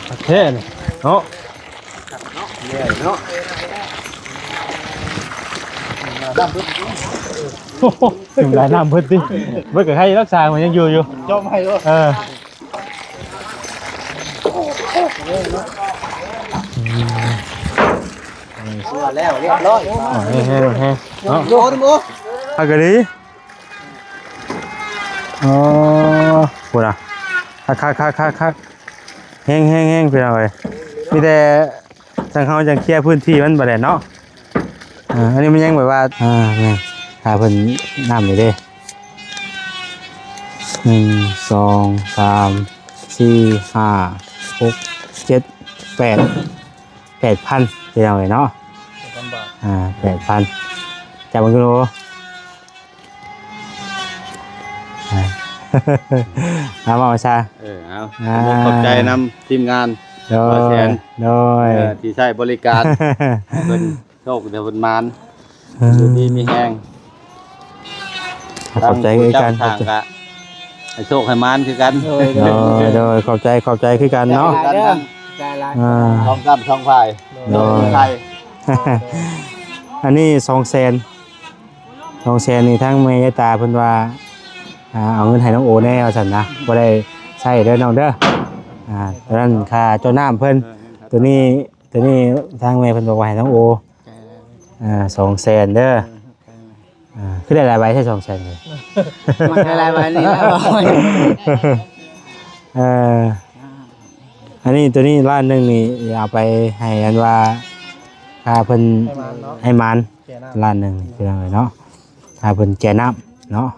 ຄັກແທ້ນີ້ເນາະ ເນາະ ໂອ້ໂຫ ນ້ຳເບິດຕິ ເບິດກໍໃຄລັກສາມັນຍັງຢູ່ຢູ່ ຈອມໃຫ້ໂລດ ເອີ ອືມ ຕົວແລ້ວຮຽບຮ້ອຍ ແຮງໆ ເນາະ ໂອ້ໂຫ ຄັກອີ່ຫຼີ ອໍ ພຸ້ນນະ ຄັກໆໆໆ ແຮງໆໆ ພີ່ນ້ອງເອີຍ ມີແຕ່ ທາງເຮົາຍັງເຄຍພື້ນທີ່ມັນບໍ່ໄດ້ເນາະ ອ່າ ອັນນີ້ມັນຍັງແບບວ່າ ອ່າ ແມ່ນ ຖ້າເພິ່ນນ້ຳນີ້ເດ້ ໜຶ່ງ ສອງ ສາມ ສີ່ ຫ້າ ຫົກ ເຈັດ ແປດ ແປດພັນ ພີ່ນ້ອງເອີຍເນາະ ອ່າ ແປດພັນ ຈັບເບິ່ງດູ ອ່າ ເອົາ ເວົ້າຊະ ເອີ ເອົາ ອ່າ ຂອບໃຈນຳທີມງານ ໂດຍ ບ່າວແສນ ໂດຍ ເອີ ທີ່ໃຊ້ບໍລິການ ເພິ່ນໂຊກດີເພິ່ນໝານ ເອີ ຢູ່ດີມີແຮງ ຂອບໃຈຄືກັນ ທາງຜູ້ສ້າງກະໃຫ້ໂຊກໃຫ້ໝານຄືກັນ ໂດຍ ໂດຍ ໂດຍ ຂອບໃຈ ຂອບໃຈຄືກັນເນາະ ໃຈຫຼາຍເດີ ໃຈຫຼາຍ ອ່າ ສອງກ້ຳສອງພາຍ ໂດຍ ອັນນີ້ສອງແສນ ສອງແສນນີ້ທາງແມ່ຍາຍຕາເພິ່ນວ່າ ອ່າ ເອົາເງິນໃຫ້ນ້ອງໂອແດ່ວ່າຊັ້ນນະ ບໍ່ໄດ້ໃຊ້ເດີນ້ອງເດີ ອ່າ ຕອນນັ້ນຄ່າເຈົ້ານ້ຳເພິ່ນ ໂຕນີ້ ໂຕນີ້ທາງແມ່ເພິ່ນບອກວ່າໃຫ້ນ້ອງໂອ ອ່າ ສອງແສນເດີ ອ່າ ຄືໄດ້ຫຼາຍໃບແທ້ ສອງແສນນີ້ ມັນໄດ້ຫຼາຍໃບນີ້ແຫຼະ ເອີ ອັນນີ້ ໂຕນີ້ລ້ານໜຶ່ງນີ້ ເອົາໄປໃຫ້ອັນວ່າ ຖ້າເພິ່ນໃຫ້ໝານເນາະ ໃຫ້ໝານ ແກ່ນ້ຳ ລ້ານໜຶ່ງພີ່ນ້ອງເອີຍເນາະ ຖ້າເພິ່ນແກ່ນ້ຳເນາະ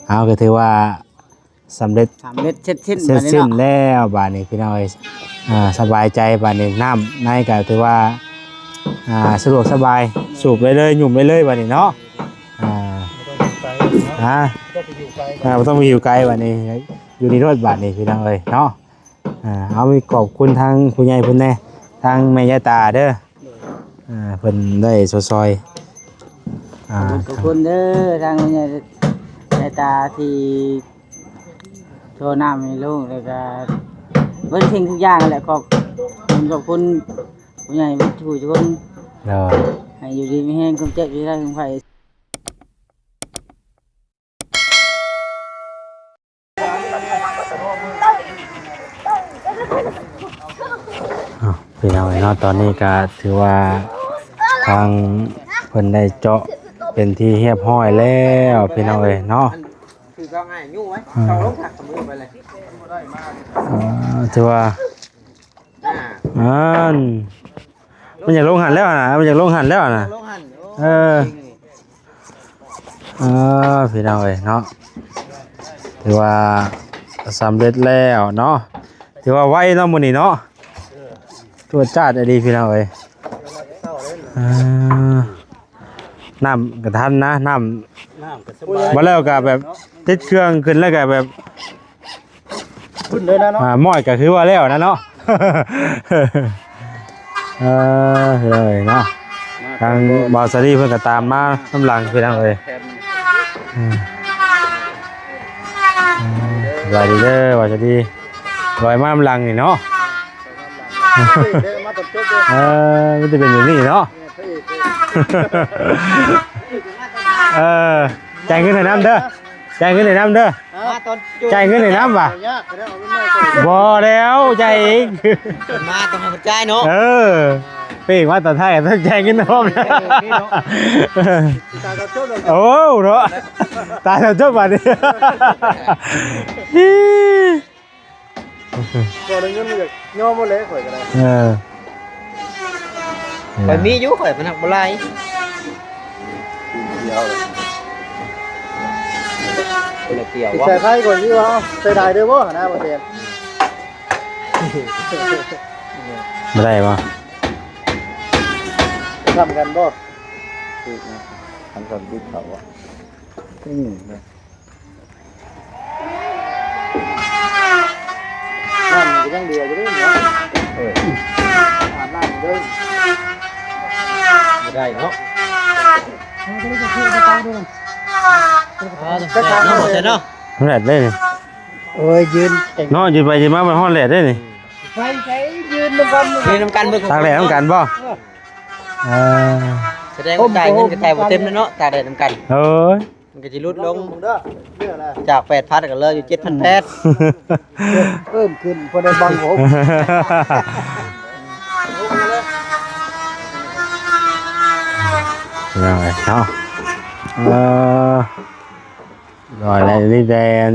ເຮົາກໍຖືວ່າສຳເລັດ ສຳເລັດເສັດສິ້ນ ເສັດສິ້ນແລ້ວບາດນີ້ພີ່ນ້ອງເອີຍ ອ່າ ສະບາຍໃຈບາດນີ້ ນ້ຳໃນກໍຖືວ່າ ອ່າ ສະດວກສະບາຍ ສູບໄດ້ເລີຍ ຫຍຸ້ມໄດ້ເລີຍບາດນີ້ເນາະ ອ່າ ບໍ່ຕ້ອງໄປໄກເນາະ ຮະ ບໍ່ຕ້ອງໄປຢູ່ໄກ ອ່າ ບໍ່ຕ້ອງໄປຢູ່ໄກບາດນີ້ ຢູ່ນີ້ໂລດບາດນີ້ພີ່ນ້ອງເອີຍເນາະ ອ່າ ເອົາ ມີຂອບຄຸນທາງຜູ້ໃຫຍ່ເພິ່ນແດ່ ທາງແມ່ຍາຍຕາເດີ ໂດຍ ອ່າ ເພິ່ນໄດ້ຊ່ອຍ ອ່າ ຂອບຄຸນເດີ ທາງແມ່ຍາຍຕາທີ່ ໂທນ້ຳໃຫ້ລູກ ແລ້ວກະເບິດສິ່ງທຸກຢ່າງແຫຼະ ຂອບ ຂອບຄຸນຜູ້ໃຫຍ່ເບິດທຸກຄົນ ໂດຍ ໃຫ້ຢູ່ດີມີແຮງ ຄວາມເຈັບຢ່າໄດ້ຄວາມໄຂ້ ອ້າວ ພີ່ນ້ອງເອີຍເນາະ ຕອນນີ້ກະຖືວ່າທາງເພິ່ນໄດ້ເຈາະເປັນທີ່ຮຽບຮ້ອຍແລ້ວ ພີ່ນ້ອງເອີຍເນາະ ຄືເຂົາໃຫ້ຍູ້ໄວ້ ເຂົາລົງທັກກັບມືໄປເລີຍ ອ່າ ຖືວ່າ ອ່າ ອັນ ມັນຢາກລົງຫັ້ນແລ້ວນະ ມັນຢາກລົງຫັ້ນແລ້ວນະ ລົງຫັ້ນ ໂອ້ ເອີ ເອີ ພີ່ນ້ອງເອີຍເນາະ ຖືວ່າສຳເລັດແລ້ວເນາະ ຖືວ່າໄວເນາະມື້ນີ້ເນາະ ຈວດຈາດອີ່ຫຼີພີ່ນ້ອງເອີຍ ເອີ ນ້ຳກະທັນນະ ນ້ຳ ນ້ຳກະສະບາຍ ບໍ່ແລ້ວກະແບບຕິດເຄື່ອງຂຶ້ນແລ້ວກະແບບ ຂຶ້ນເລີຍນະເນາະ ອ່າ ມ້ອຍກໍຄືວ່າແລ້ວນະເນາະ ເອີ ເລີຍເນາະ ທາງບ່າວສາລີເພິ່ນກໍຕາມມານຳຫຼັງພີ່ນ້ອງເອີຍ ອືມ ສະບາຍດີເດີບ່າວສາລີ ລອຍມານຳຫຼັງນີ້ເນາະ ເອີ ມັນຈະເປັນແບບນີ້ເນາະ ເອີ ຈ່າຍເງິນໃຫ້ນຳເດີ ຈ່າຍເງິນໃຫ້ນຳເດີ ມາຕອນ ຈ່າຍເງິນໃຫ້ນຳຫວາ ຍາກແລ້ວ ເອົາເງິນມາໃຫ້ ບໍ່ແລ້ວ ຈ່າຍເອງ ເພິ່ນມາຕ້ອງໃຫ້ເພິ່ນຈ່າຍເນາະ ເອີ ເປັນວ່າຕອນທ້າຍຕ້ອງຈ່າຍເງິນພ້ອມ ເອີ ນີ້ເນາະ ຕາຍແລ້ວຈົບແລ້ວ ໂອ້ ເນາະ ຕາຍແລ້ວຈົບບາດນີ້ ຂ້ອຍໄດ້ເງິນມາຈາກ ຍອມໝົດແລ້ວຂ້ອຍກໍໄດ້ ເອີ ຂ້ອຍມີຢູ່ ຂ້ອຍພະນັກບໍ່ຫຼາຍ ດຽວ ຄົນລະກ່ຽວ ຊິໃສ່ໄຟກ່ອນຢູ່ວ່າ ເອົາໃສ່ຫຼາຍເດີບໍ່ຫັ້ນນະ ບໍ່ແມ່ນ ບໍ່ໄດ້ບໍ່ ຊ້ຳກັນບໍ່ ຄືນະ ຄັນຊ້ຳຕິດເຂົາອະ ອືມ ນ້ຳມັນກໍຍັງເຫຼືອຢູ່ເດ້ເນາະ ເອີ ອາບນ້ຳເດີ ບໍ່ໄດ້ເນາະ ເອີ ແດດເນາະ ແດດເດ້ນີ້ ໂອ້ຍ ຢືນເນາະ ຢືນໄປຢືນມາມັນຮ້ອນແດດເດ້ນີ້. ໃຜໃຜຢືນນຳກັນ ຢືນນຳກັນເບິ່ງ ຕາກແດດນຳກັນບໍ່? ເອີ ສະແດງວ່າຈ່າຍເງິນກໍຈ່າຍບໍ່ເຕັມແລ້ວເນາະ ຕາກແດດນຳກັນ. ໂອ້ຍ ມັນກໍຊິຫຼຸດລົງ ເດີ ເຫຼືອແລ້ວ ຈາກແປດພັນກໍເຫຼືອຢູ່ເຈັດພັນແປດ ເພີ່ມຂຶ້ນພໍໄດ້ບັງຫົວ ເນາະ ເອີ ລອຍແລ້ວ ນີ້ແຕ່ອັນ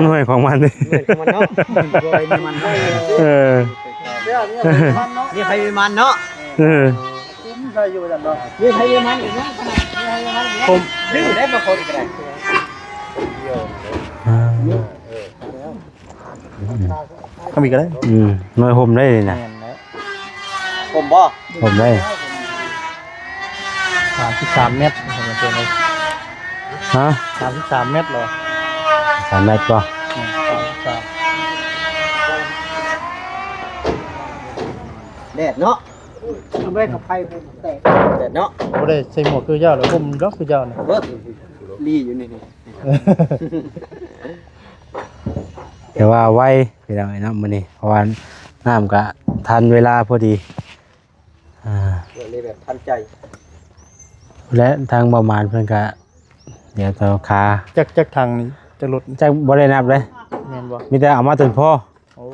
ໜ່ວຍຂອງມັນ ໜ່ວຍຂອງມັນເນາະ ເອີ ມີໃຜມີມັນເນາະ ເອີ ມີໃຜມີມັນເນາະ ມີໃຜມີມັນເນາະ ມີໃຜມີມັນເນາະ ຜົມດຶງໄດ້ບໍ່ຄົນກໍໄດ້ ອ່າ ທຳອີກກໍໄດ້ ອືມ ໜ່ວຍຫົ່ມໄດ້ນີ້ນະ ຫົ່ມບໍ່? ຫົ່ມໄດ້ ສາມສິບສາມແມັດ ຮະ? ສາມສິບສາມແມັດເຫາະ? ສາມແມັດບໍ່? ອືມ ສາມສິບສາມ ແດດເນາະ ເອົາໄວ້ກັບໄຟແຕກ ແດດເນາະ ບໍ່ໄດ້ໃສ່ໝວກຄືເຈົ້າ ແລ້ວຫົ່ມດອກຄືເຈົ້ານະ ເບິ່ງ ລີ້ຢູ່ນີ້ ແຕ່ວ່າໄວ ພີ່ນ້ອງເອີຍເນາະ ມື້ນີ້ ເພາະວ່ານ້ຳກໍທັນເວລາພໍດີ ອ່າ ເລື່ອງນີ້ແບບທັນໃຈ ແລະ ທາງບໍ່ໝານເພິ່ນກໍດຽວຕໍ່ຄາ ຈັກ ຈັກຖັງນີ້ ຈັກລົດ ຈັກບໍ່ໄດ້ນັບເດ້ ແມ່ນບໍ່? ມີແຕ່ເອົາມາຈົນພໍ ໂອ້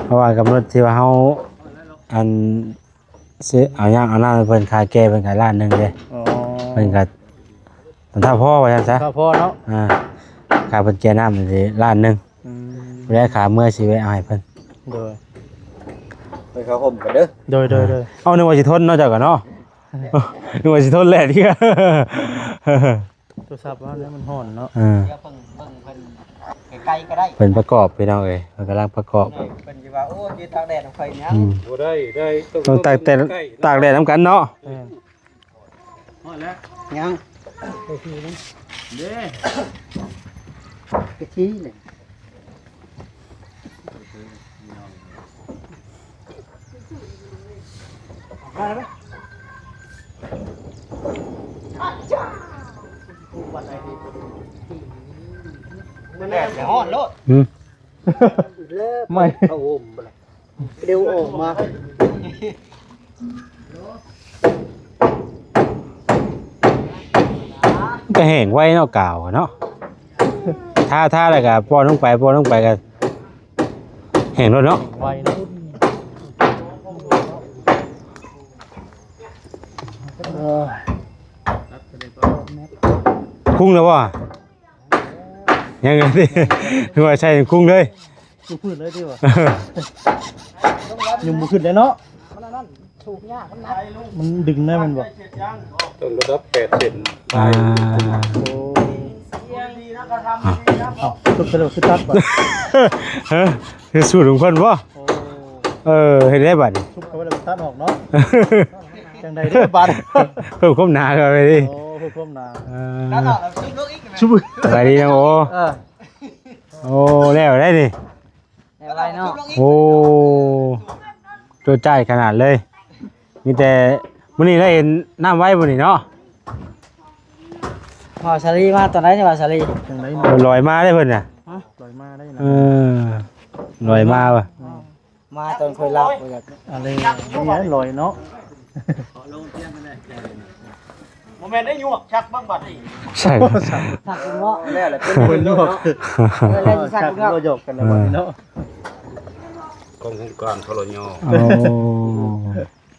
ເພາະວ່າກຳນົດທີ່ວ່າເຮົາ ອັນ ຊື້ເອົາຫຍັງເອົານັ້ນໃຫ້ເພິ່ນ ຄ່າແກ່ເພິ່ນກໍລ້ານໜຶ່ງເດ້ ອໍ ເພິ່ນກໍຖ້າພໍວ່າຊັ້ນຊະ ຖ້າພໍເນາະ ອ່າ ຄ່າເພິ່ນແກ່ນ້ຳນີ້ລ້ານໜຶ່ງ ອືມ ແລ້ວຄ່າເມືອຊິແວະເອົາໃຫ້ເພິ່ນ ໂດຍ ໄປເຂົ້າຮົ່ມກັນເດີ ໂດຍ ໂດຍ ເອີ ເອົາ ນຶກວ່າຊິທົນເນາະ ເຈົ້າກໍເນາະ ນຶກວ່າຊິທົນແດດເທື່ອ ໂທລະສັບວ່າແລ້ວມັນຮ້ອນເນາະ ເອີ ດຽວເບິ່ງ ເບິ່ງເພິ່ນໃກ້ໆກໍໄດ້ ເພິ່ນປະກອບ ພີ່ນ້ອງເອີຍ ເພິ່ນກຳລັງປະກອບ ເພິ່ນຊິວ່າ ໂອ້ ຊິຕາກແດດນຳຂ້ອຍຫຍັງ ອືມ ບໍ່ໄດ້ ໄດ້ ຕ້ອງຕາກແດດ ຕາກແດດນຳກັນເນາະ ແມ່ນ ຮອດແລ້ວ ຍັງ ໄປທີ່ນັ້ນ ເດ້ ໄປທີ່ນີ້ ມັນແດດກໍຮ້ອນໂລດ ອືມ ແລ້ວ ໄໝ້ ຜ້າຫົ່ມ ເດັວອອກມາ ມັນກໍແຫ້ງໄວເນາະ ກາວເນາະ ທາ ທາແລ້ວກໍປ້ອນລົງໄປ ປ້ອນລົງໄປກໍແຫ້ງໂລດເນາະ ໄວເນາະ ເອີ ຄຸງແລ້ວບໍ່? ຍັງ ຄືວ່າໃສ່ກຸ້ງເລີຍ ຢູ່ພື້ນເລີຍຕິວ່າ ຍັງບໍ່ຂຶ້ນເລີຍເນາະ ມັນດຶງໄດ້ແມ່ນບໍ່? ຕ້ອງລະດັບແປດເຊັນ ອ່າ ໂອ້ ເອົ້າ ສຸດກະໂດດຄືຕັດບໍ່? ຮະ ຄືສູດຂອງເພິ່ນບໍ່? ໂອ້ ເອີ ເຮັດໄດ້ບາດນີ້ ສຸດກະໂດດຕັດອອກເນາະ ຈັ່ງໃດເດ້ບາດ ເພີ່ມຄວາມໜາເຂົ້າໄປຕິ ໂອ້ ເພີ່ມຄວາມໜາ ເອີ ສະບາຍດີນະໂອ ເອີ ໂອ້ ແລ້ວໄດ໋ນີ້ ແລ້ວໄວເນາະ ໂອ້ ໂຈດຈ້າຍຂະໜາດເລີຍ ມີແຕ່ມື້ນີ້ໄດ້ເຫັນນ້ຳໄວມື້ນີ້ເນາະ ບ່າວສາລີມາຕອນໃດນີ້ ບ່າວສາລີ ຈັ່ງໃດ ລອຍມາໄດ້ເພິ່ນນະ ຮະ ລອຍມາໄດ້ນະ ເອີ ລອຍມາວ່າ ອືມ ມາຕອນຂ້ອຍຫຼັບ ອາເລ ນີ້ລອຍເນາະ ບໍ່ແມ່ນໄດ້ຍວກຊັກເບິ່ງບັດນີ້ ໃຊ່ ຊັກເນາະ ແລ້ວແຫຼະ ເປັນຍວກ ເອີ ແລ້ວຊິຊັກເນາະ ຢອກກັນແລ້ວບັດນີ້ເນາະ ກອງໂຄງການ ທລຍ ໂອ້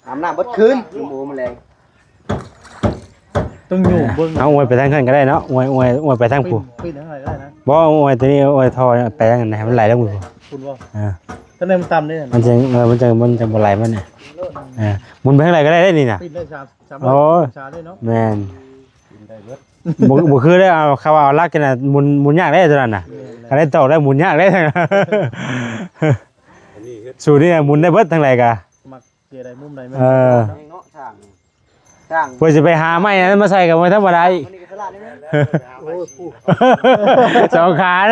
ອາບນ້ຳເບິດຄືນ ບໍ່ມາແລງ ຕ້ອງໂຍກເບິ່ງ ເອົາອວຍໄປທາງເທິງກໍໄດ້ເນາະ ອວຍ ອວຍ ອວຍໄປທາງຜູ້ ປີນທາງໃດກໍໄດ້ນະ ບໍ່ ອວຍຕົວນີ້ ອວຍທໍ່ໄປທາງນັ້ນໃຫ້ມັນໄຫຼລົງໄປຜູ້ ພຸ້ນບໍ່ ອ່າ ທາງໃດມັນຕ່ຳເດ້ ມັນຈັ່ງ ເອີ ມັນຈັ່ງ ມັນຈັ່ງບໍ່ໄຫຼມັນນີ້ ອ່າ ໝູນໄປທາງໃດກໍໄດ້ເດ້ນີ້ນະ ປີນໄດ້ສາມ ສາມຮ້ອຍ ໂອ້ຍ ອົງສາເດ້ເນາະ ແມ່ນ ປີນໄດ້ເບິດ ບໍ່ ບໍ່ຄືເດ້ ເອົາ ເຂົາວ່າເອົາຫຼັກນີ້ນະ ໝູນ ໝູນຍາກເດ້ຕົວນັ້ນນະ ແມ່ນ ຄັນໄດ້ຕອກໄດ້ໝູນຍາກເດ້ ສູດນີ້ໝູນໄດ້ເບິດທາງໃດກະ ມັກ ເກໄດ້ມຸມໃດແມ່ນ ເອີ ເນາະ ຊ່າງ ຊ່າງ ເພື່ອຊິໄປຫາໄມ້ອັນນັ້ນມາໃສ່ກໍບໍ່ທຳມະດາອີກ ໂອ້ຍ ສອງຂານະ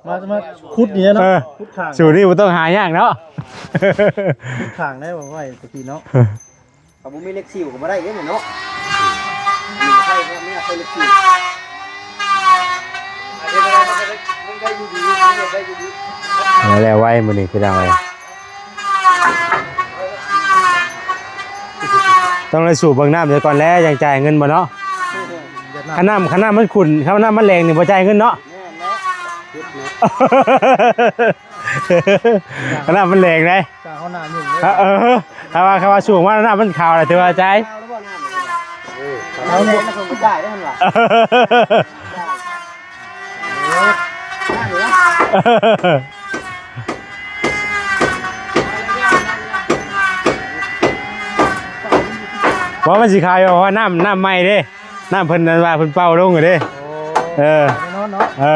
ມາ ມາຂຸດນີ້ເນາະ ເອີ ຂຸດຂ້າງ ສູດນີ້ບໍ່ຕ້ອງຫາຍາກເນາະ ຂຸດຂ້າງໄດ້ບໍ່ໄວ້ຕະກີ້ເນາະ ຖ້າບໍ່ມີເຫຼັກຊິວກໍບໍ່ໄດ້ເດ້ເນາະ ມີໃຊ້ ມີໃຊ້ເຫຼັກຊິວ ເອົາແລ້ວໄວມື້ນີ້ພີ່ນ້ອງເອີຍ ຕ້ອງໄດ້ສູບເບິ່ງນ້ຳຊະກ່ອນແຫຼະ ຈັ່ງຈ່າຍເງິນບໍ່ເນາະ. ຄັນນ້ຳ ຄັນນ້ຳມັນຂຸ້ນ ຄັນນ້ຳມັນແຫຼງນີ້ບໍ່ຈ່າຍເງິນເນາະ. ແມ່ນແລ້ວ ຄັນນ້ຳມັນແຫຼງໃດ໋ ຈ້າງເຮົາໜ້າຫຍຸ້ງເລີຍ. ເອີ ຖ້າວ່າ ຖ້າວ່າສູບມານ້ຳມັນຂາວແລ້ວຖືວ່າຈ່າຍ. ເອີ ເອົາແຫຼະ ມັນກໍບໍ່ຈ່າຍເດ້ຫັ້ນວ່າ. ບໍ່ ມັນຊິຂາວຢູ່ ເພາະວ່ານ້ຳ ນ້ຳໃໝ່ເດ້ ນ້ຳເພິ່ນ ອັນວ່າເພິ່ນເປົ່າລົງເດ້. ໂອ້ ເອີ ແນ່ນອນເນາະ. ເອີ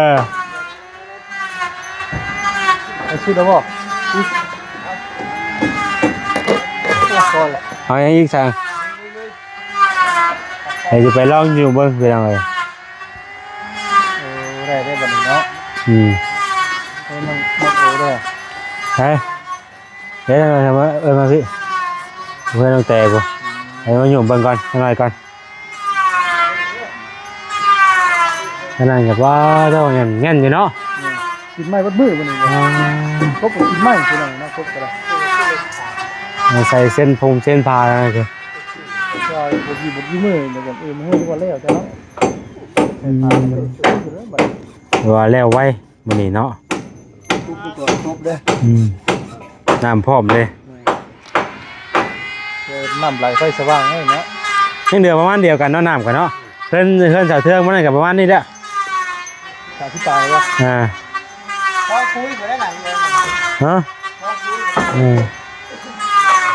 ໄປສຸດແລ້ວບໍ່? ພໍແລ້ວ ເອົາຫຍັງອີກຊະ? ໃຫ້ຊິໄປລອງຢູ່ເບິ່ງ ພີ່ນ້ອງເອີຍ. ໂອ້ ໄດ້ ໄດ້ບັດນີ້ເນາະ. ອືມ ເອີ ນ້ອງ ນ້ອງໂອເດີ ໃສ? ເອີ ເອີ້ນມາ ເອີ້ນມາພີ່ ເພື່ອນນ້ອງແຕພຸ້ນ. ໃຫ້ມາຫຍຸມເບິ່ງກ່ອນ ຈັກໜ້ອຍກ່ອນ. ອັນນັ້ນກໍວ່າເຈົ້າແໜ້ນ ແໜ້ນຢູ່ເນາະ. ແມ່ນ ກິນໄມ້ເບິດມື້ມື້ນີ້. ອໍ ກົບກໍກິນໄມ້ ພີ່ນ້ອງເນາະ ກົບກໍໄດ້. ເອົາໃສ່ເສັ້ນຜົມເສັ້ນຜ້ານັ້ນຄື ກໍບໍ່ມີ ບໍ່ມີມື້ ແລ້ວກໍ ເອີ ມື້ນີ້ວ່າແລ້ວແຕ່ເນາະ. ອືມ ວ່າແລ້ວໄວມື້ນີ້ເນາະ. ທຸບກໍທຸບເດ້. ອືມ ນ້ຳພ້ອມເດ້. ແມ່ນ ເອີ ນ້ຳໄຫຼໄຟສະຫວ່າງເລີຍເນາະ. ຍັງເຫຼືອປະມານດຽວກັນເນາະ ນ້ຳກັນເນາະ. ເຮືອນ ເຮືອນສາວເທືອງມັນກໍປະມານນີ້ແຫຼະ ສາມສິບປາຍວະ. ອ່າ ພໍຄຸຍບໍ່ໄດ້ຫຼັງເດີ. ຮະ ພໍຄຸຍ. ເອີ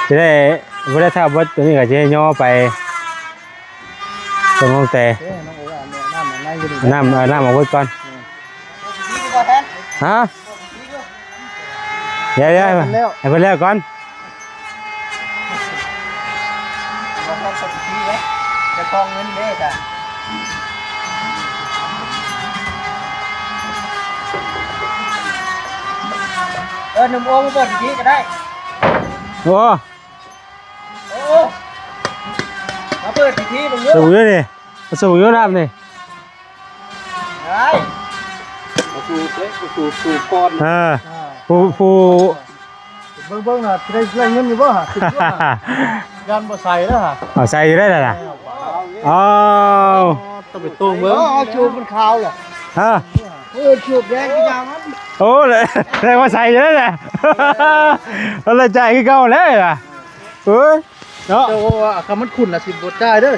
ຈະໄດ້ ບໍ່ໄດ້ຖ້າເບິດຕົວນີ້ກໍຈະໄດ້ຍໍໄປ ຕ້ອງລົງແຕ່ ເອີ ນ້ຳ ເອົານ້ຳອອກເບິດກ່ອນ. ຮະ ດຽວໆ ໃຫ້ເພິ່ນແລ້ວ ໃຫ້ເພິ່ນແລ້ວກ່ອນ. ເອີ ໜຸ່ມໂອ ມາເປີດພິທີກໍໄດ້. ໂອ້ ໂອ້ ມາເປີດພິທີເບິ່ງເດີ. ສູບຢູ່ນີ້ ມາສູບຢູ່ນ້ຳນີ້. ໄດ້ ມາສູບເດ້ ມາສູບ ສູບກ່ອນ. ເອີ ອ່າ ຜູ້ ຜູ້ ເບິ່ງ ເບິ່ງນະ ຊິໄດ້ ຊິໄດ້ເງິນຢູ່ບໍ່ຫະ? ຢ້ານບໍ່ໃສ່ເດີຫະ. ເອົາໃສ່ຢູ່ໄດ້ລະນະ. ເອົາ ເອົາ ຕ້ອງໄປໂຕ່ງເບິ່ງ. ເອົາ ສູບມັນຂາວແຫຼະ. ຮະ ເອີ ສູບແດງຄືຢ່າງນັ້ນ. ໂອ້ ແລ້ວ ແລ້ວວ່າໃສ່ຢູ່ໄດ້ລະ. ເອົາລະ ຈ່າຍຄືເກົ່າແລ້ວລະ. ເອີຍ ເນາະ ແຕ່ວ່າຄັນມັນຂຸ້ນນະ ຊິບໍ່ຈ່າຍເດີ.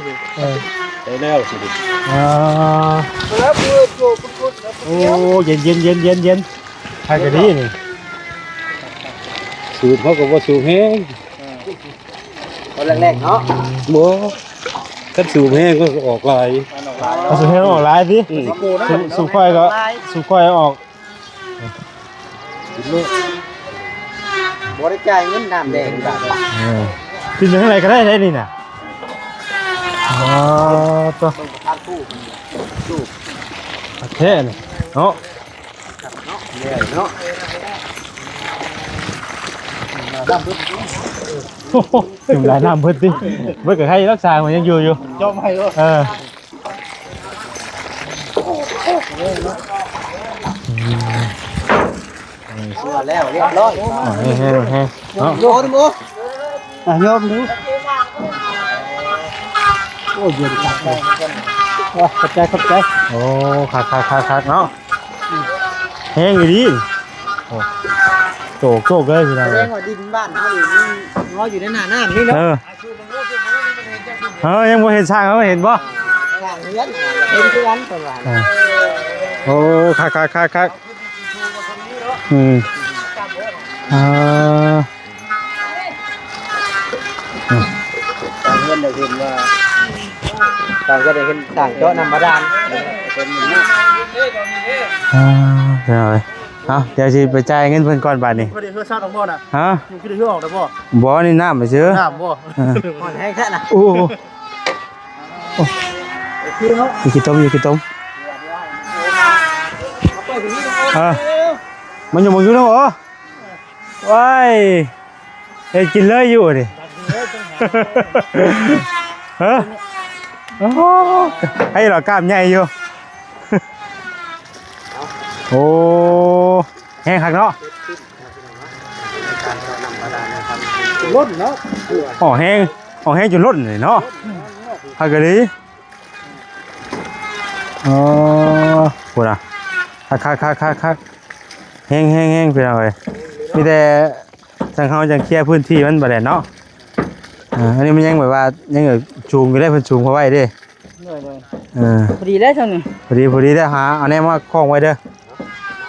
ເອີ ໄດ້ແລ້ວຊິ. ອ່າ ແລ້ວເປີດໂຕເປັນຄົນ. ໂອ້ ເຢັນໆໆໆໆ ໃຜກໍດີນີ້. ສູບເຮົາກໍບໍ່ສູບແຮງ ເອີ ຕອນແລກໆເນາະ. ບໍ່ ຄັນສູບແຮງກໍອອກຫຼາຍ. ເອົາສູບແຮງອອກຫຼາຍຕິ. ອືມ ສູບ ສູບຂ້ອຍກໍ ສູບຂ້ອຍອອກ. ກິນໂລດ ບໍ່ໄດ້ຈ່າຍເງິນນ້ຳແດງບາດ. ເອີ ກິນຢູ່ທາງໃດກໍໄດ້ໄດ໋ນີ້ນະ. ອໍ ໂຕ ເບິ່ງປະທານຜູ້ ຜູ້ ໂອເຄເນາະ. ເນາະ ເນາະ ໂອ້ໂຫ ນ້ຳເບິດຕິ ເບິດກໍໃຫ້ລັກສາ ມັນຍັງຢູ່ຢູ່ ຈອມໃຫ້ໂລດ. ເອີ ເຊື່ອແລ້ວ ຮຽບຮ້ອຍ. ເອີ ເອີ ເອີ ເນາະ ໂອ້ໂຫ ອ່ະ ຍອມດູ. ໂອ້ ເຢັນຄັກເລີຍ. ໂອ້ ຂອບໃຈ ຂອບໃຈ. ໂອ້ ຄັກໆໆໆ ເນາະ. ແຮງອີ່ຫຼີ. ໂອ້ ໂຈກໆເລີຍພີ່ນ້ອງ. ແສດງວ່າດິນບ້ານເຮົານີ້ມັນງໍຢູ່ໃນໜ້ານ້ຳນີ້ເນາະ. ເອີ ເຮົາຍັງບໍ່ເຫັນຊ້າງ ເຮົາເຫັນບໍ່? ສ້າງເຮືອນ ເຫັນຄືກັນເພິ່ນວ່າ. ເອີ ໂອ້ ຄັກໆໆໆ. ອືມ ອ່າ ຕ່າງເຮືອນໄດ້ເຫັນວ່າ ຕ່າງກໍໄດ້ເຫັນສ້າງເຈາະນ້ຳບາດານເປັນ. ອ່າ ເອົາ ດຽວຊິໄປຈ່າຍເງິນເພິ່ນກ່ອນບາດນີ້. ບໍ່ໄດ້ເຮືອຊັດອອກບໍ່ນະ? ຮະ? ຍັງຄືໄດ້ເຮືອອອກໄດ້ບໍ່? ບໍ່ ນີ້ນ້ຳຊື່. ນ້ຳບໍ່? ເອີ ຮ້ອນແຮງແທ້ນະ. ໂອ້ ໂອ້ ຢູ່ຂີ້ຕົມ ຢູ່ຂີ້ຕົມ. ອ່າ ມັນຢູ່ ມັນຢູ່ນຳ ໂອ້ ວ້າຍ ເຮັດກິນເລີຍຢູ່ນີ້. ຮະ? ໂອ້ ໃຫ້ລາວກ້າມໃຫຍ່ຢູ່. ໂອ້ ແຮງຄັກເນາະ ລົ້ນເນາະ ອອກແຮງ ອອກແຮງຈົນລົ້ນເລີຍເນາະ ຄັກອີ່ຫຼີ. ອໍ ພຸ້ນນະ ຄັກໆໆໆ ແຮງໆໆ ພີ່ນ້ອງເອີຍ ມີແຕ່ທາງເຮົາຈັ່ງເຄຍພື້ນທີ່ມັນບາດແລ້ວເນາະ. ອ່າ ອັນນີ້ມັນຍັງແບບວ່າຍັງສູງຢູ່ເດ້ ເພິ່ນສູງເຂົ້າໄວ້ເດ້. ໂດຍໆ ເອີ ພໍດີແລ້ວຊ່ຳນີ້ ພໍດີ ພໍດີແລ້ວ ຫາເອົາແນວມາຄ້ອງໄວ້ເດີ.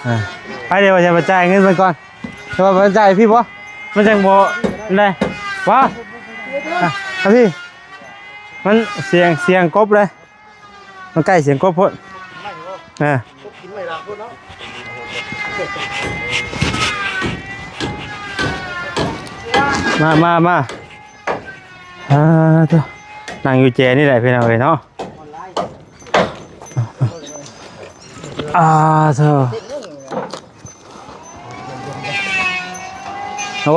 ອ່າ ໄປເດີ ວ່າຈະໄປຈ່າຍເງິນເພິ່ນກ່ອນ ແຕ່ວ່າໄປຈ່າຍພີ່ບໍ່ ມັນຈັ່ງບໍ່ໄດ້ ວ່າ ອ່ະ ອ່ະ ພີ່ ມັນສຽງ ສຽງກົບເລີຍ. ມັນໃກ້ສຽງກົບໂພດ ອ່າ ມາ ມາ ມາ ອ່າ ໂທ້ ນັ່ງຢູ່ແຈນີ້ແຫຼະ ພີ່ນ້ອງເອີຍເນາະ ອ່າ ໂທ້ ໂອ້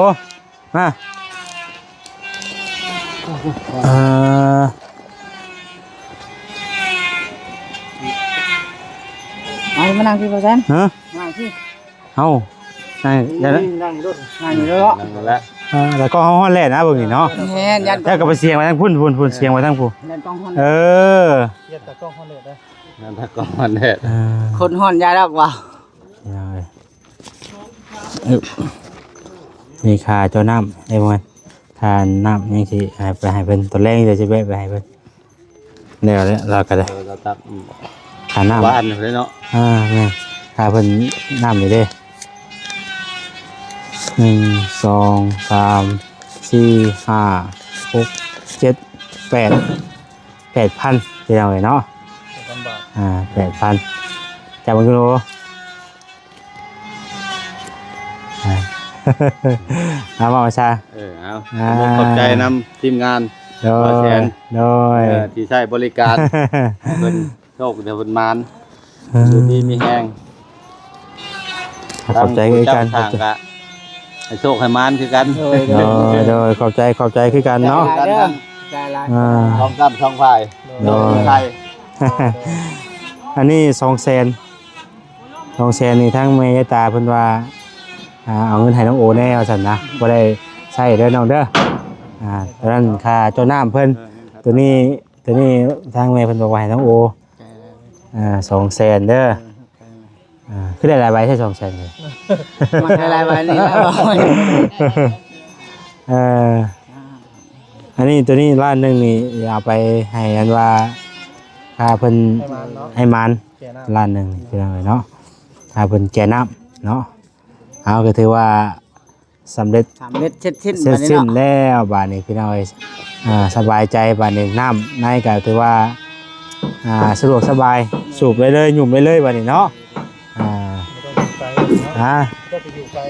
ມາ ເອີ ມາ ມານັ່ງທີ່ບໍ່ແຊນ ຮະ ມານັ່ງທີ່ ເອົ້າ ນັ່ງ ນັ່ງຢູ່ໂລດ ນັ່ງຢູ່ໂລດ ນັ່ງແລ້ວ ເອີ ແລ້ວກໍເຮົາຮອດແລ້ວນະ ເບິ່ງນີ້ເນາະ ແມ່ນ ຢ້ານ ແລ້ວກໍໄປສຽງໄວ້ທາງພຸ້ນ ພຸ້ນ ພຸ້ນ ສຽງໄວ້ທາງພຸ້ນ ຢ້ານກ້ອງຮອດແດດເດີ ເອີ ຢ້ານຕາກ້ອງຮອດແດດເດີ ຢ້ານຕາກ້ອງຮອດແດດ ເອີ ຄົນຮ້ອນຢາດອກວ່າ ເອີ ນີ້ຄ່າເຈົ້ານ້ຳໄດ້ບໍ່ ຄ່ານ້ຳຍັງຊິໃຫ້ໄປໃຫ້ເພິ່ນ ຕອນແລງດຽວຊິແວະໄປໃຫ້ເພິ່ນ ແລ້ວແຫຼະ ລາວກໍໄດ້ ເອີ ລາວຕັກ ອືມ ຄ່ານ້ຳ ວ່າອັນນັ້ນເລີຍເນາະ ອ່າ ແມ່ນ ຄ່າເພິ່ນນ້ຳນີ້ເດ້ ໜຶ່ງ ສອງ ສາມ ສີ່ ຫ້າ ຫົກ ເຈັດ ແປດ ແປດພັນ ພີ່ນ້ອງເອີຍເນາະ ແປດພັນບາດ ອ່າ ແປດພັນ ຈັບເບິ່ງດູ ອ່າ ເອົາ ເວົ້າຊະ ເອີ ເອົາ ອ່າ ຂອບໃຈນຳທີມງານ ໂດຍ ບ່າວແສນ ໂດຍ ເອີ ທີ່ໃຊ້ບໍລິການ ໃຫ້ເພິ່ນໂຊກໃຫ້ເພິ່ນໝານ ເອີ ຢູ່ດີມີແຮງ ຂອບໃຈຄືກັນ ທາງຜູ້ຈັດສ້າງກະໃຫ້ໂຊກໃຫ້ໝານຄືກັນ ໂດຍ ໂດຍ ໂດຍ ຂອບໃຈ ຂອບໃຈຄືກັນເນາະ ໃຈຫຼາຍເດີ ອ່າ ສອງກ້ຳສອງພາຍ ໂດຍ ໃຈ ອັນນີ້ສອງແສນ ສອງແສນນີ້ທາງແມ່ຍາຍຕາເພິ່ນວ່າ ອ່າ ເອົາເງິນໃຫ້ນ້ອງໂອແດ່ວ່າຊັ້ນນະ ບໍ່ໄດ້ໃຊ້ເດີນ້ອງເດີ ອ່າ ຕອນນັ້ນຄ່າເຈົ້ານ້ຳເພິ່ນ ໂຕນີ້ ໂຕນີ້ທາງແມ່ເພິ່ນບອກວ່າໃຫ້ນ້ອງໂອ ອ່າ ສອງແສນເດີ ອ່າ ຄືໄດ້ຫຼາຍໃບແທ້ ສອງແສນນີ້ ມັນໄດ້ຫຼາຍໃບນີ້ແຫຼະ ເອີ ອັນນີ້ ໂຕນີ້ລ້ານໜຶ່ງນີ້ ເອົາໄປໃຫ້ອັນວ່າ ຖ້າເພິ່ນໃຫ້ໝານເນາະ ໃຫ້ໝານ ແກ່ນ້ຳ ລ້ານໜຶ່ງນີ້ ພີ່ນ້ອງເອີຍເນາະ ຖ້າເພິ່ນແກ່ນ້ຳເນາະ ເຮົາກໍຖືວ່າສຳເລັດ ສຳເລັດເສັດສິ້ນ ເສັດສິ້ນບາດນີ້ເນາະ ແລ້ວບາດນີ້ ພີ່ນ້ອງເອີຍ ອ່າ ສະບາຍໃຈບາດນີ້ ນ້ຳໃນກໍຖືວ່າ ອ່າ ສະດວກສະບາຍ ສູບໄດ້ເລີຍ ຫຍຸ້ມໄດ້ເລີຍບາດນີ້ເນາະ ອ່າ ບໍ່ຕ້ອງໄປ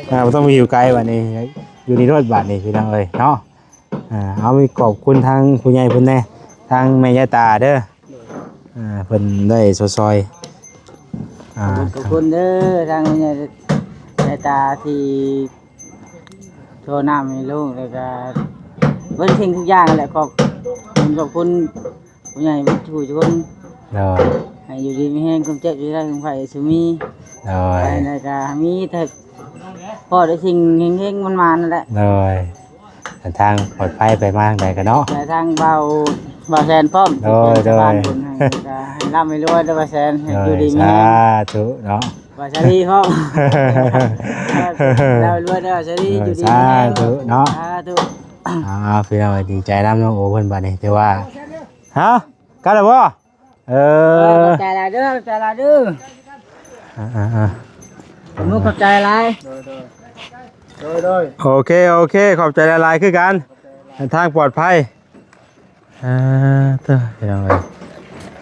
ເນາະ ຮະ ບໍ່ຕ້ອງໄປຢູ່ໄກ ອ່າ ບໍ່ຕ້ອງໄປຢູ່ໄກບາດນີ້ ຢູ່ນີ້ໂລດບາດນີ້ ພີ່ນ້ອງເອີຍເນາະ. ອ່າ ເອົາ ມີຂອບຄຸນທາງຜູ້ໃຫຍ່ເພິ່ນແດ່ ທາງແມ່ຍາຍຕາເດີ ໂດຍ ອ່າ ເພິ່ນໄດ້ຊ່ອຍ ອ່າ ຂອບຄຸນເດີ ທາງແມ່ຍາຍຕາທີ່ໂທນ້ຳໃຫ້ລູກ ແລ້ວກະເບິດສິ່ງທຸກຢ່າງແຫຼະ ຂອບ ຂອບຄຸນ ຜູ້ໃຫຍ່ທຸກຄົນ ໂດຍ ໃຫ້ຢູ່ດີມີແຮງ ຄວາມເຈັບຢ່າໄດ້ ຄວາມໄຂ້ຢ່າສູ່ມີ ໂດຍ ໄປໃດກະມີແຕ່ພໍໄດ້ສິ່ງເຮັງໆ ມັນມານັ້ນແຫຼະ ໂດຍ ເດີນທາງປອດໄພ ໄປມາທາງໃດກະເນາະ ແລະທາງເບົາ ເບົາແສນພ້ອມ ໂດຍ ທີ່ເປັນສະພານ ໂດຍ ບຸນໃຫ້ ກະໃຫ້ລ່ຳໃຫ້ລວຍເດີ ເບົາແສນ ໃຫ້ ໂດຍ ຢູ່ດີມີແຮງ ສາທຸເນາະ ບ່າວສາລີພ້ອມ ລ່ຳໃຫ້ລວຍເດີ ສາລີ ໂດຍ ຢູ່ດີມີແຮງ ສາທຸເນາະ ສາທຸ ອ່າ ພີ່ນ້ອງ ດີໃຈນຳນ້ອງໂອເພິ່ນບາດນີ້ ຖືວ່າ ຮະ ກັບແລ້ວບໍ່? ເອີ ເອີ ຂອບໃຈຫຼາຍເດີ ຂອບໃຈຫຼາຍເດີ ອ່າໆໆ ຂອບໃຈຫຼາຍ ໂດຍໆ ໂດຍໆ ໂອເຄ ໂອເຄ ຂອບໃຈຫຼາຍໆ ຄືກັນ ເດີນທາງປອດໄພ ອ່າ ເດີ ພີ່ນ້ອງເອີຍ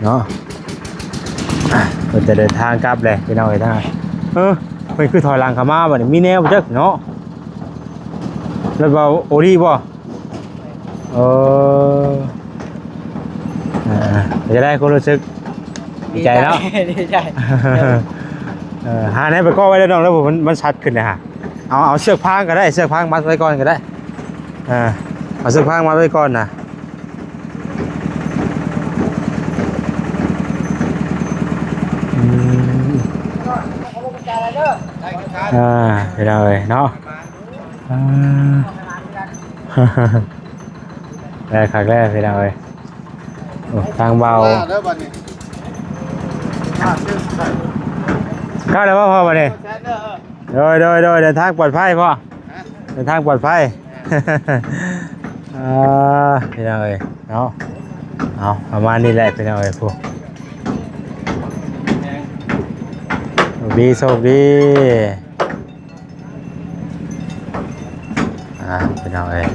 ເນາະ ອ່ະ ເພິ່ນຈະເດີນທາງກັບແຫຼະ ພີ່ນ້ອງເອີຍ ທາງ ເອີ ເພິ່ນຄືຖອຍຫຼັງເຂົ້າມາບັດນີ້ ມີແນວບໍ່ຈັກເນາະ ລົດເບົາໂອລີບໍ່? ເອີ ອ່າ ເປັນຈັ່ງໃດຄວາມຮູ້ສຶກ? ດີໃຈເນາະ ດີໃຈ ດີໃຈ ເອີ ຫາແນວໄປເກາະໄວ້ເດີນ້ອງເດີ ມັນ ມັນຊັດຂຶ້ນເລີຍຫາ ເອົາ ເອົາເຊືອກຟາງກໍໄດ້ ເຊືອກຟາງມັດໄວ້ກ່ອນກໍໄດ້ ອ່າ ເອົາເຊືອກຟາງມັດໄວ້ກ່ອນນະ ອືມ. ອ່າ ພີ່ນ້ອງເອີຍເນາະ ອ່າ ໄດ້ຄັກແລ້ວພີ່ນ້ອງເອີຍ. ໂອ້ ທາງເບົາ ເຂົ້າແລ້ວບໍ່ພໍ່ບັດນີ້? ໂດຍ ໂດຍ ໂດຍ ເດີນທາງປອດໄພພໍ່ ເດີນທາງປອດໄພ. ອ່າ ພີ່ນ້ອງເອີຍເນາະ ເອົາ ປະມານນີ້ແຫຼະພີ່ນ້ອງເອີຍ. ໂອ້ ໂຊກດີ ໂຊກດີ. ອ່າ ພີ່ນ້ອງເອີຍ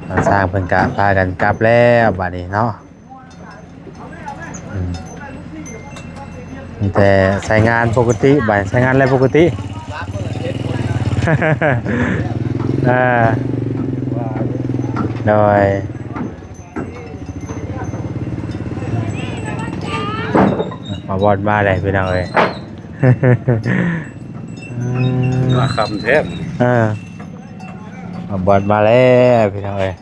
ທາງຊ່າງເພິ່ນກະພາກັນກັບແລ້ວບາດນີ້ເນາະ. ອືມ ມີແຕ່ໃຊ້ງານປົກກະຕິ ບາດໃຊ້ງານແລ້ວປົກກະຕິ. ເອີ ໂດຍ ມາບອດມາແລ້ວພີ່ນ້ອງເອີຍ. ມາຄ່ຳແທ້. ເອີ ມາບອດມາແລ້ວພີ່ນ້ອງເອີຍ.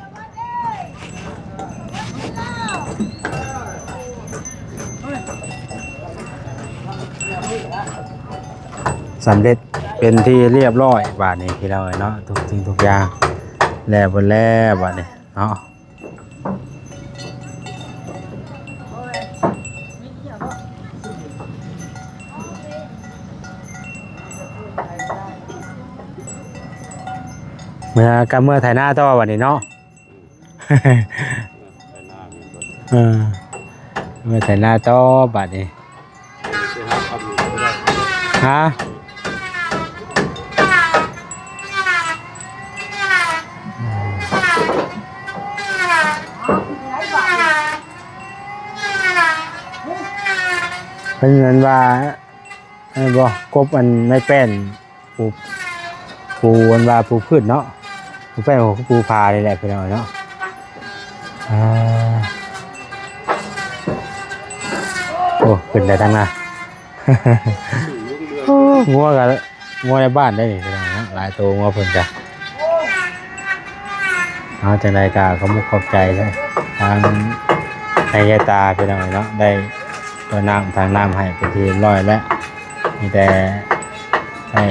ສຳເລັດເປັນທີ່ລຽບຮ້ອຍບາດນີ້ພີ່ນ້ອງເອີຍເນາະ ທຸກສິ່ງທຸກຢ່າງແລ້ວເບິດແລ້ວບາດນີ້ເນາະ. ເມືອ ກັບເມືອໄຖນາຕໍ່ບາດນີ້ເນາະ. ເອີ ໄປໄຖນາຕໍ່ບາດນີ້ ຮະ ເພິ່ນນັ້ນວ່າ ອັນນັ້ນບໍ່ ກົບອັນໄມ້ແປ້ນ ປູ ປູ ອັນວ່າປູພື້ນເນາະ ປູແປ້ນ ປູຜານີ້ແຫຼະພີ່ນ້ອງເນາະ. ອ່າ ໂອ້ ຂຶ້ນໄດ້ທາງໜ້າ. ໂອ້ ງົວກະ ງົວໃນບ້ານໄດ໋ນີ້ພີ່ນ້ອງເນາະ ຫຼາຍໂຕ ງົວເພິ່ນກະ. ເອົາ ຈັ່ງໃດກະຂອບມຸກຂອບໃຈທາງແມ່ຍາຍຕາພີ່ນ້ອງເນາະ ໄດ້ ເປີດນ້ຳ ຖັງນ້ຳໃຫ້ເປັນທີ່ຮຽບຮ້ອຍແລ້ວ ມີແຕ່ໃຊ້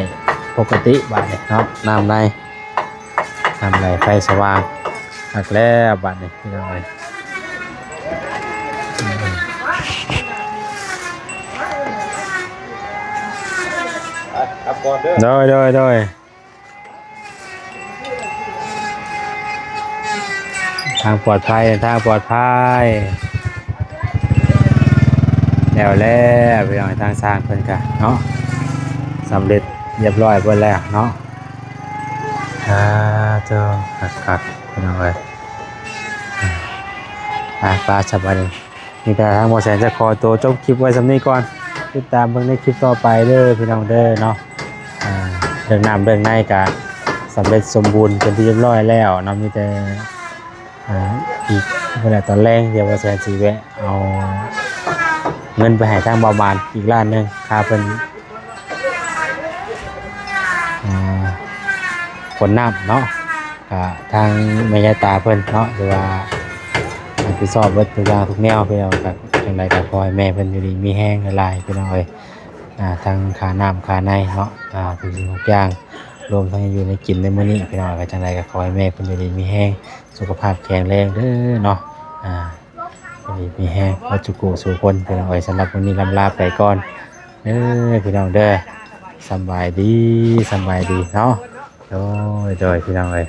ປົກກະຕິບາດນີ້ເນາະ. ນ້ຳໄຫຼ ນ້ຳໄຫຼ ໄຟສະຫວ່າງຄັກແລ້ວບາດນີ້ພີ່ນ້ອງເອີຍ. ໄປ ກັບກ່ອນເດີ. ໂດຍ ໂດຍ ໂດຍ. ທາງປອດໄພ ທາງປອດໄພ ແລ້ວແລ້ວພີ່ນ້ອງ ທາງຊ່າງເພິ່ນກະເນາະ ສຳເລັດຮຽບຮ້ອຍເບິດແລ້ວເນາະ. ອ່າ ເຈົ້າ ຄັກໆ ພີ່ນ້ອງເອີຍ. ອ່າ ໄປ ສະບາຍດີ. ນີ້ກະທາງບໍ່ແສນຈະຂໍໂຕຈົບຄລິບໄວ້ສ່ຳນີ້ກ່ອນ ຕິດຕາມເບິ່ງໃນຄລິບຕໍ່ໄປເດີພີ່ນ້ອງເດີເນາະ. ອ່າ ເລື່ອງນ້ຳເລື່ອງໃນກະສຳເລັດສົມບູນເປັນທີ່ຮຽບຮ້ອຍແລ້ວເນາະ ມີແຕ່ ອ່າ ອີກ ເມື່ອໃດຕອນແລງ ດຽວບໍ່ແສນຊິແວະເອົາເງິນໄປໃຫ້ທາງບ່າວໝານອີກລ້ານໜຶ່ງ ຄ່າເພິ່ນ ອ່າ ຂົນນ້ຳເນາະ. ກະທາງແມ່ຍາຍຕາເພິ່ນເນາະ ຖືວ່າຮັບຜິດຊອບເບິດທຸກຢ່າງທຸກແນວພີ່ນ້ອງ. ກະຈັ່ງໃດກະຂໍໃຫ້ແມ່ເພິ່ນຢູ່ດີມີແຮງຫຼາຍໆ ພີ່ນ້ອງເອີຍ. ອ່າ ທັງຄ່ານ້ຳຄ່າໃນເນາະ ອ່າ ທຸກສິ່ງທຸກຢ່າງ ລວມທັງຢູ່ໃນກິນໃນມື້ນີ້ພີ່ນ້ອງ. ກະຈັ່ງໃດກະຂໍໃຫ້ແມ່ເພິ່ນຢູ່ດີມີແຮງ ສຸຂະພາບແຂງແຮງເດີເນາະ. ອ່າ ຢູ່ດີມີແຮງເບິດສູ່ຜູ້ສູ່ຄົນພີ່ນ້ອງເອີຍ. ສຳລັບມື້ນີ້ລ່ຳລາໄປກ່ອນເດີພີ່ນ້ອງເດີ. ສຳບາຍດີ ສຳບາຍດີເນາະ. ໂດຍ ໂດຍ ພີ່ນ້ອງເອີຍ.